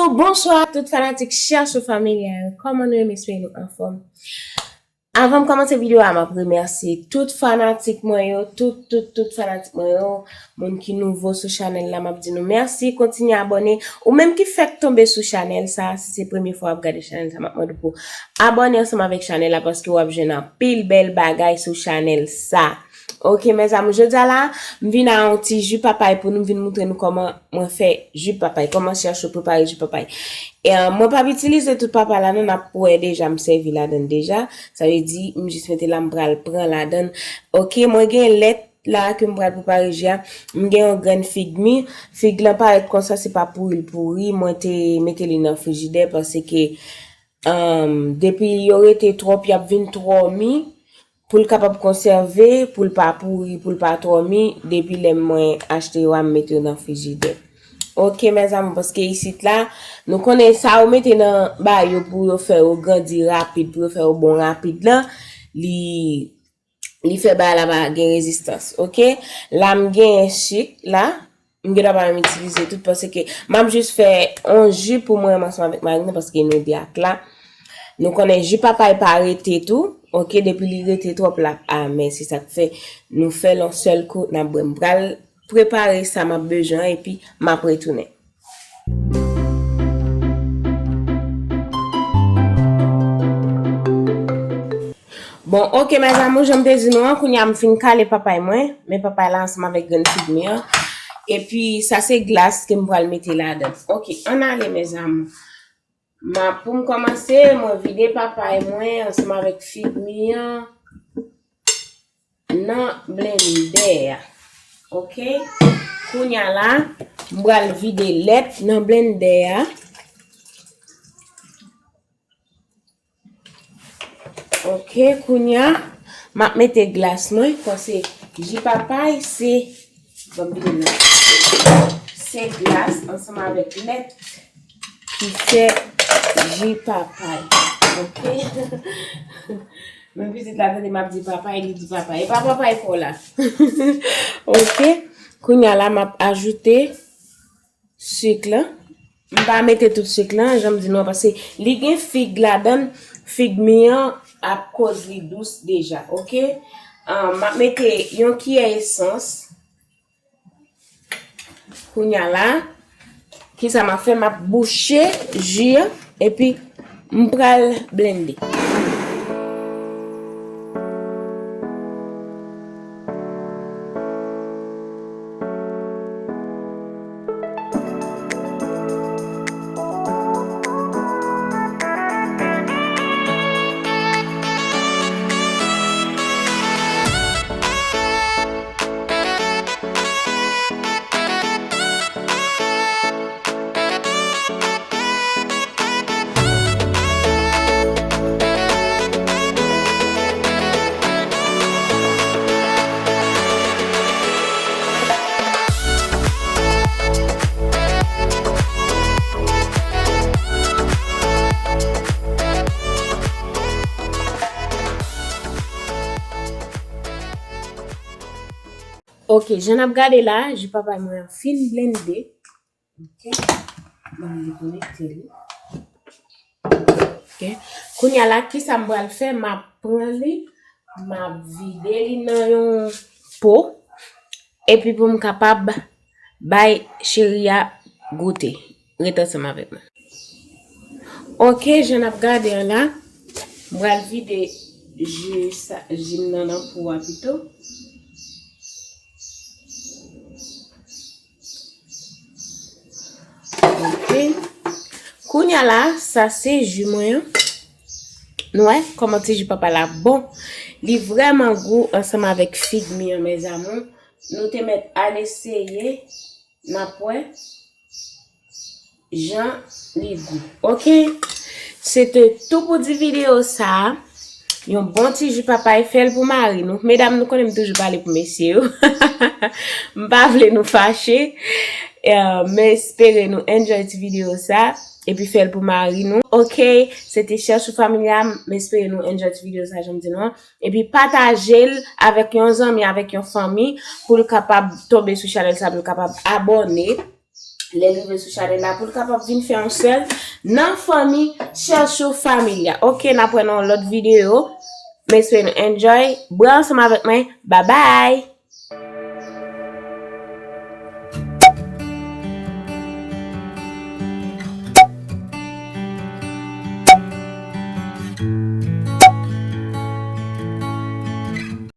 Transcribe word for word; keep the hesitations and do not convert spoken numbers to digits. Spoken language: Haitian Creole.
Bonswa tout fanatik Chèchou Family a yo. Kòman nou ye? M espere nou anfòm. Avan m kòmanse videyo a, m ap remèsye tout fanatik mwen yo, tout, tout, tout fanatik mwen yo, moun ki nouvo sou chanèl la, m ap di nou mèsi, kontinye abòne. Ou menm ki fèk tonbe sou chanèl sa, si se premye fwa w ap gade chanèl sa, m ap mande w pou abòne ansanm avèk chanèl la, paske w ap jwenn anpil bèl bagay sou chanèl sa. Ok, mes amours, jodi a la, m vin a yon ti ji papay pou nou, m vin moutre nou kòman mwen fè ji papay, kòman Chèchou prepare ji papay. E, euh, mwen p ap itilize tout papay la non, n ap wè deja, m sèvi ladan l deja. Sa vle di, m jis mete la, m pral pran ladan l. Ok, mwen gen lèt la ke m pral prepare ji a. M gen yon grenn fig mi. Fig lan parèt konsa, se pa pouri l pouri. Mwen te mete li nan frijidè paske, um, depi yo rete twòp, y ap vin twò mi. Pou l kapab konsève, pou l pa pouri, pou l pa twò mi, depi lè mwen achte yo a, m mete yo nan frijidè. Ok, mes amours, paske isit la, nou konnen sa yo mete nan ba yo pou yo fè yo grandi rapid, pou yo fè yo bon rapid lan, li, li fè bagay la pa gen rezistans, ok? La, m genyen sik la, m gen dwa pa menm itilize tout, paske m ap jis fè yon ji pou mwen menm ansanm avèk mari m nan, paske nou de ak la. Nou konnen ji papay pa rete tou, ok, depi li rete twòp l ap amè, se sa k fè nou fè l yon sèl kou, n ap bwè. M pral prepare sa m ap bezwen an, epi m ap retounen. Bon, ok, mes amours, jan m te di nou an, kounye a m fin kale papay mwen, men papay la ansanm avèk grenn fig mi an. Epi, sa se glas ke m pral mete ladan. Ok, ann ale, mes amours. M ap, pou m kòmanse, mwen vide papay mwen ansanm avèk fig mi an nan blendè a. Ok? Kounye a la, m pral vide lèt nan blendè a. Ok, kounye a, m ap mete glas mwen, paske ji papay se, ban m vide nan, se glas ansanm avèk lèt ki fè ji papay. Ok? Men pitit la tande m ap di papay, li di papay. E pa papay fò la. Ok? Kounye a la, m ap ajoute sik lan. M pa mete tout sik lan, jan m di nou an, paske li gen fig ladan l, fig mi an ap koz li dous deja, ok? Ah, m ap mete yon kiyè esans. Kounye a la, kisa m ap fè? M ap bouche ji an, epi m pral blende. Ok, jan n ap gade la, ji papay mwen an fin blende. Ok. Ban m dekonekte li. Ok. Kounye a la, kisa m pral fè? M ap pran li, m ap vide li nan yon po, epi pou m kapab bay cheri a goute. Ret ansanm avèk mwen. Ok, jan n ap gade an la, m pral vide ji sa, ji m nan nan po a pito. Ok. Kounye a la, sa se ji mwen an. Nou wè kòman ti ji papay la bon. Li vrèman gou ansanm avèk fig mi an, mes amours. Nou te mèt al eseye, n ap wè jan li gou. Ok? Se te tou pou di videyo sa a. Yon bon ti ji papay, fè l pou mari nou. Medam, nou konnen m toujou pale pou mesye yo. M pa vle nou fache. Eh, m espere nou enjoy ti videyo sa. Epi fè l pou mari nou. Ok, se te Chèchou Family a. M espere nou enjoy ti videyo sa, jan m di nou an. Epi pataje l avèk yon zanmi, avèk yon fanmi, pou l kapab tonbe sou chanèl sa, pou l kapab abòne. lè l rive sou chanèl la pou l kapab vin fè yon sèl nan fanmi Chèchou Familya. Ok, n ap wè nan yon lòt videyo. M espere nou enjoy. Bwè ansanm avèk mwen. Babay!